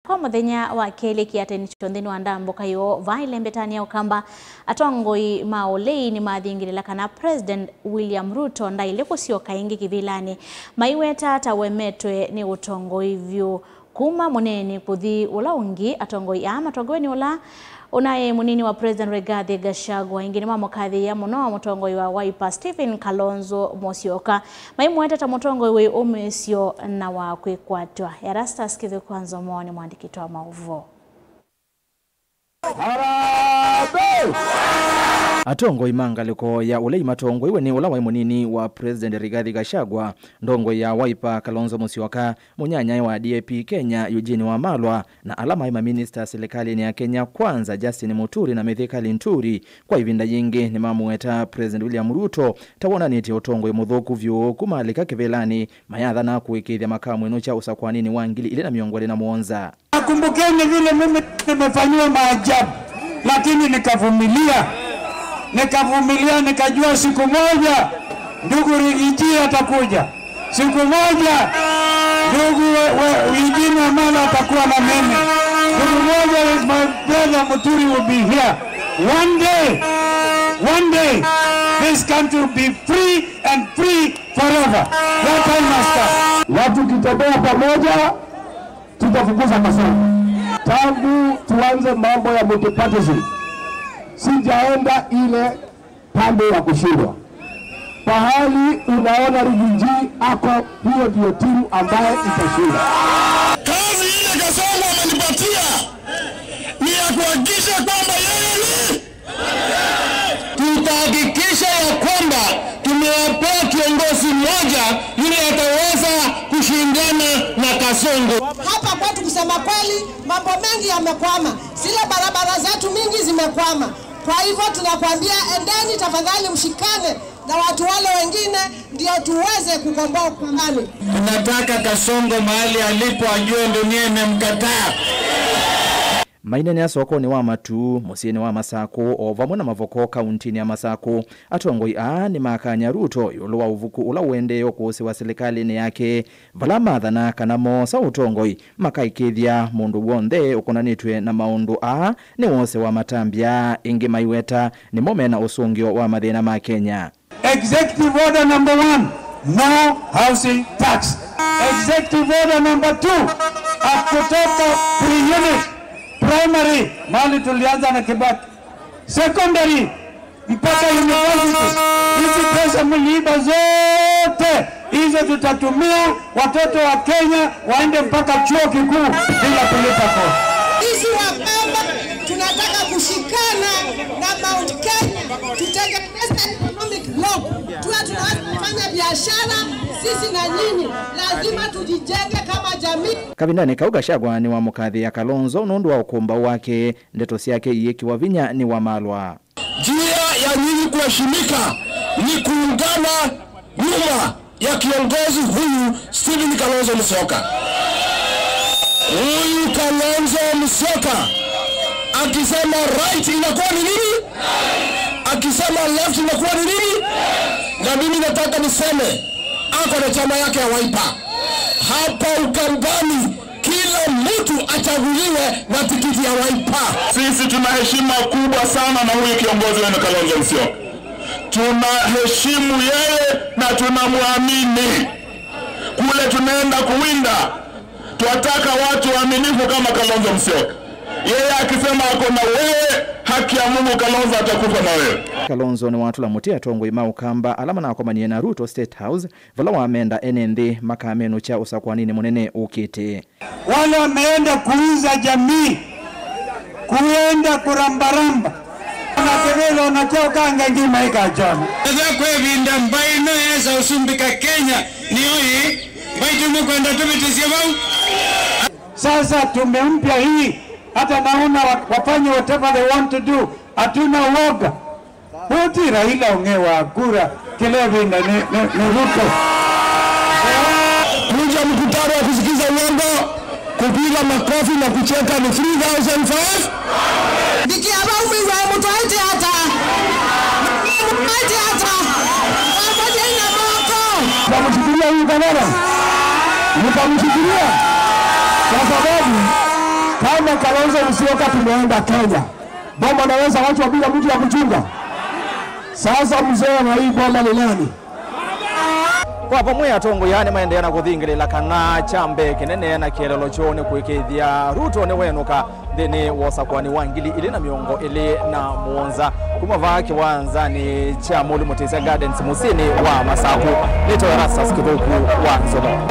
Kwa muthenya wa keli kiateni nthini wa ndambuka yo vaile mbetania ukamba atongoi maolei ni mathingirila kana President William Ruto ndaile kusioka ingi kivilani maiweta tawemetwe ni utongoi vyu kuma munene kuthi ula ungi atongoi ama tongoi ni ula unaye munini wa President Rigathi Gachagua ingi ni mamokathi ya muno mutongoi wa Wiper Stephen Kalonzo Musyoka maimweta ta mutongoi we umesio na wa kwikwatwa Erastus Kithu kwanza mwoni mwandikitwa mauvo. Harambee! Atongoi mangaliko ya ulei matongoi we ni ula wa munini wa President Rigathi Gachagua ndongo ya Wiper Kalonzo Musyoka munyanya wa DAP Kenya Eugene Wamalwa na alama ya minister serikali ni ya Kenya Kwanza Justin Muturi na Mithika Linturi kwa ivinda yingi ni mamueta President William Ruto tawona niti utongoi muthuku vyu kumalika kivelani mayatha na kuikithia makamu eno cha usakwanini wa ngili ile na miongole na muonza. Kumbukeni vile mimi nimefanyiwa maajabu lakini nikavumilia. Nikavumilia, nikajua siku moja ndugu Rigiji atakuja. Siku moja ndugu Eugene Wamalwa atakuwa na mimi. Siku moja my brother Muturi will be here. One day this country will be free and free forever. That time must come. Watu kitembea pamoja tutafukuza masomo. Tangu tuanze mambo ya multipartyism sijaenda ile pande ya kushindwa. Pahali unaona Rigiji ako, hiyo ndio timu ambaye itashinda. Kazi ile Kasongo amenipatia ni ya kuhakikisha kwamba yeye ni tutahakikisha ya kwamba tumewapea kiongozi mmoja yule ataweza kushindana na Kasongo. Hapa kwetu kusema kweli mambo mengi yamekwama. Zile barabara zetu mingi zimekwama. Kwa hivyo tunakwambia endeni tafadhali mshikane na watu wale wengine ndio tuweze kukomboa Ukambani. Tunataka Kasongo mahali alipo ajue dunia imemkataa. Mainene ya soko ni wa matu, musieni wa Masako, ovamwe na mavoko kauntini ya Masako. Atongoi a ni makanya Ruto, yuluwa uvuku ula uende yokusi wa serikali ni yake. Vala madhana kanamo sa utongoi, makaikithia mundu wonde ukonanitwe na maundu a ni wose wa matambia ingi maiweta ni mome na usungio wa mathina ma Kenya. Executive order number 1, no housing tax. Executive order number 2, akutoka pre-unit. Primary, mali tulianza na Kibaki. Secondary, mpaka university. Hizi pesa mliiba zote, hizo tutatumia watoto wa Kenya waende mpaka chuo kikuu bila kulipa kodi. Sisi Wakamba tunataka kushikana na Mount Kenya, tutengeneze economic block. Tuwe tunafanya biashara sisi na nyinyi, lazima tujijenge kama jamii. Kabindani kau Gachagua ni wa mukathi ya Kalonzo nundu wa ukumba wake ndeto siake iyeki wavinya ni wa Malwa. Njia ya nyinyi kuheshimika ni kuungana nyuma ya kiongozi huyu Stephen Kalonzo Musyoka. Huyu Kalonzo Musyoka akisema right inakuwa ni nini? Akisema left inakuwa ni nini? Na mimi nataka niseme ako na chama yake ya Wiper. Hapa Ukambani kila mtu achaguliwe na tikiti ya Wiper. Sisi tuna heshima kubwa sana na huyu kiongozi wenu Kalonzo Musyoka. Tunaheshimu yeye na tunamwamini. Kule tunaenda kuwinda, tunataka watu waaminifu kama Kalonzo Musyoka. Yeye akisema ako na wewe, haki ya Mungu Kalonzo atakufa na wewe. Kalonzo ni watu la mutia tongwe maukamba alama na akomanie na Ruto State House vala waamenda NND makameno cha usakwanini munene ukite. Wale wameenda kuuza jamii, kuenda kurambaramba. Na kevelo wanachoka ngima ikachana. Sasa kwa vinda mbaino yesa usumbika Kenya ni hoi baitu kwenda tubitisia bau. Sasa tumempya hii. Hata naona wafanye whatever they want to do. Hatuna uoga. Huti Raila ongewa kura kile vinda ni Ruto. Kuja mkutano wa kusikiza uongo, kupiga makofi na kucheka ni 3005. Nikiaba umiwa mtu aite hata. Mtu aite hata. Pamoja na moko. Nitamshikilia huyu kanana. Nitamshikilia. Kwa sababu Kalonzo Musyoka tumeenda Kenya. Boma naweza wachwa bila mtu ya kuchunga. Sasa mzee wa hii boma ni nani? Kwa pamwe atongo yani maendeea na kuthingilila kana chambe kinene na kielelo chone kuikithia Ruto ni wenuka thini wa usakwani wa 2027 kuma vaa kiwanzani cha Mulu Mutisia Gardens musini wa Masaku. Nito Erastus Kithuku wa Nzomo.